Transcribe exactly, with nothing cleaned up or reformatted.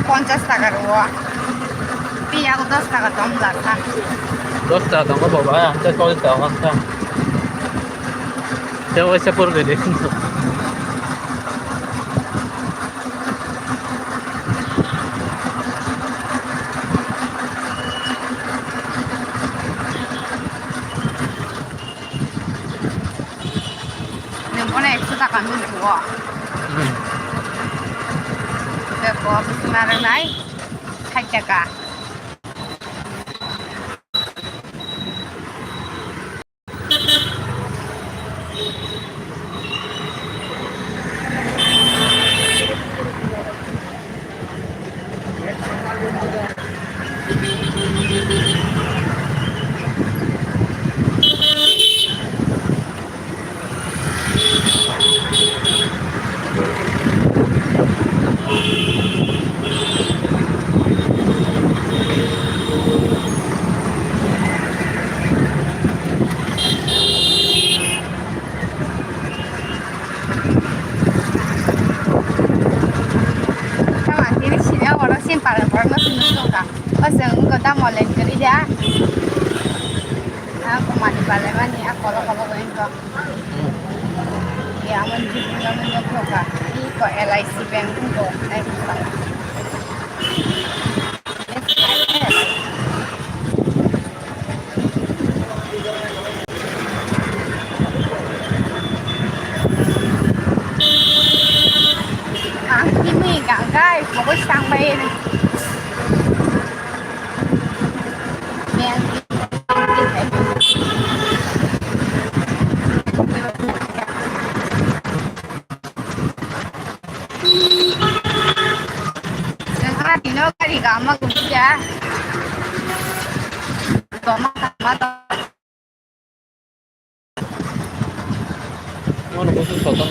Ponchas taka rwo. Piya ko dos taka tom lasa. Dos taka tongo baba, ang tei cholish taka kha. Tei waisa porbe de. Nwng bono ekso taka nugwi o. Hmm. Tei bo bwswk narwknai sait taka. Tama tini sini oro sini para para no sini tongka. O chwng wngkha tamo len kwrwi da. A kumani balai mani a kolo kolo bo wngkha. Ya, amon jibin no nokha. Iko L I C bank wngkha. Ang simi gangkai, pokok sampai. Tino gari gama gumya. Toma tama to. Ano gusto sa